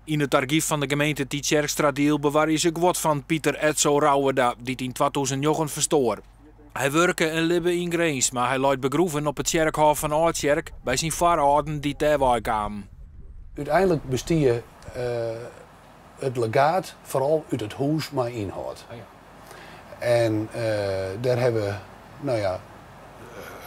Yn it argyf fan de gemeente Tytsjerksteradiel bewarje se guod fan Pieter Etzo Rauwerda, dy't yn 2009 ferstoar. Hy wurke en libbe yn Grins, mar hy leit begroeven op it tsjerkhôf fan Aldtsjerk by syn foarâlden dy't dêrwei kamen. Uteinlik bestie it legaat foaral út it hûs mei ynhâld. En dêr hawwe we, no ja,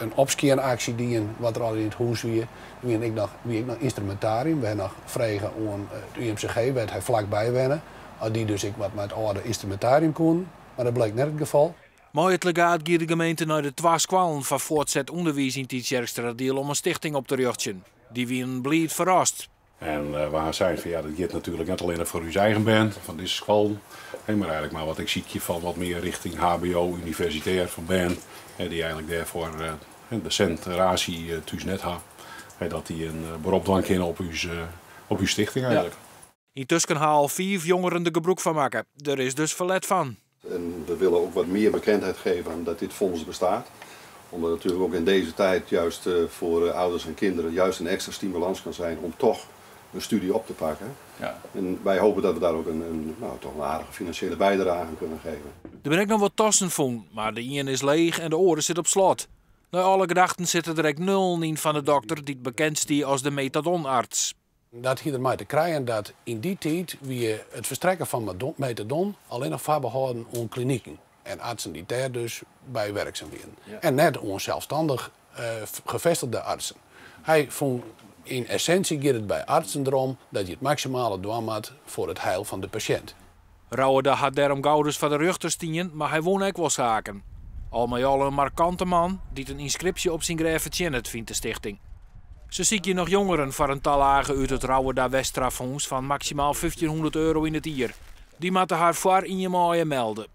in opskjinaksje dien wat der al yn it hûs wie. Der wiene ek noch, wie ek noch ynstrumintarium. We hawwe noch frege oan it UMCG, wêr't hy flakby wenne, oft dy dus ek wat mei it âlde ynstrumintarium koenen. Mar dat bleek net it gefal. Mei it legaat gie de gemeente nei de twa skoallen foar fuortset ûnderwiis yn Tytsjerksteradiel om in stichting op te rjochtsjen. Dy wienen bliid ferrast. En we ha sein fan ja, dat giet natuerlik net allinnich foar ús eigen bern fan dizze skoallen, mar eigenlik mar wat ik sykje fan wat mear richting HBO, universitêr fan bern, dy't eigenlik dêrfoar de sintraasje thús net ha, dat dy in berop dwaan kinne op ús, op ús stichting eigenlik. Yntusken ha al fiif jongeren der gebrûk fan makke. Der is dus ferlet fan. En we willen ook wat meer bekendheid geven aan dat dit fonds bestaat. Omdat het natuurlijk ook in deze tijd juist voor ouders en kinderen juist een extra stimulans kan zijn om toch een studie op te pakken. En wij hopen dat we daar ook een, nou, toch een aardige financiële bijdrage aan kunnen geven. Der binne ek noch wat tassen fûn, mar de iene is leech en de oare sit op slot. Nei alle gedachten sitte der ek nullen yn fan de dokter dy't bekend stie as de metadonarts. Dat hie dermei te krijen dat yn dy tiid wie it ferstrekken fan metadon allinnich foarbehâlden oan kliniken en artsen dy't dêr dus by wurksum wienen. En net oan selsstannich gevestigde artsen. Hy fûn yn essinsje giet it by artsen derom dat je it maksimale dwaan moat foar it heil fan de pasjint. Rauwerda hat dêrom gauris foar de rjochter stien, mar hy wûn ek wol saken. Al mei al in markante man dy't in ynskripsje op syn grêf fertsjinnet, fynt de stichting. Se sykje noch jongeren foar in talage út it Rauwerda Westra Fûns fan maksimaal €1500 yn it jier. Dy moatte har foar ien maaie melde.